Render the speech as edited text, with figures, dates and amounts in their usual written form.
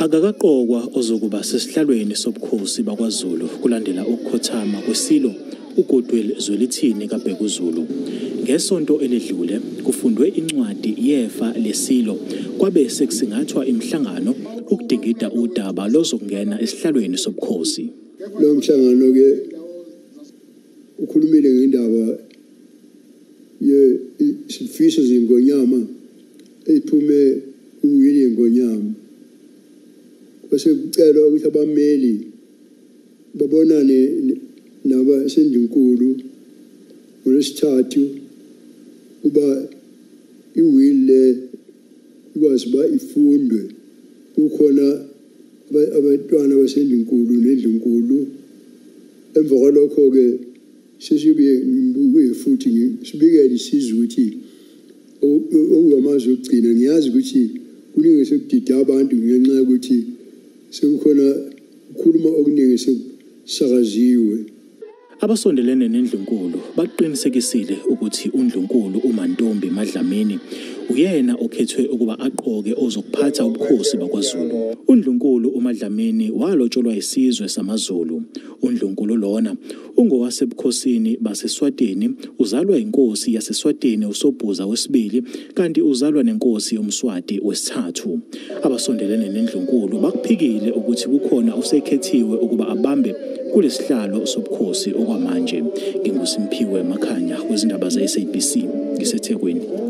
Akakaqokwa ozokuba sesihlalweni sobukhosi bakwaZulu kulandela ukukhothama kweSilo uGoodwill Zwelithini kaBhekuzulu. Ngesonto eledlule kufundwe incwadi yefa leSilo kwabe sekusingathwa imihlangano ukudingida udaba lozokungena esihlalweni sobukhosi. Lo mhlangano ke ukhulumile ngendaba yesifiso zengonyama ephume kuwili yengonyama. Kwase kucelwa ukuthi abameli babonane nabasendlunkulu ngolwesithathu kuba iwili le ikwazi uba ifundwe. Kukhona abantwana basendlunkulu nendlunkulu. Emva kwalokho-ke sesibuye ngibuye futhi sibikele isizwe ukuthi okungamazwi okugcina. Ngiyazi ukuthi kuningi sekudida abantu ngenxa yokuthi sekukhona ukukhuluma okuningi sekusakaziwe. Abasondelene nendlunkulu baqinisekisile ukuthi uNdlunkulu uMantombi MaDlamini uyena okhethwe ukuba aqoke ozokuphatha ubukhosi bakwaZulu. UNdlunkulu uMaDlamini walotsholwa isizwe samaZulu. UNdlunkulu lona ungowasebukhosini baseSwatini, uzalwa inkosi yaseSwatini uSobhuza wesibili, kanti uzalwa nenkosi uMswati wesithathu. Abasondelene nendlunkulu bakuphikile ukuthi kukhona osekhethiwe ukuba abambe kulesihlalo sobukhosi okwamanje. NginguSimphiwe Makhanya kwezindaba ze-SABC ngiseThekwini.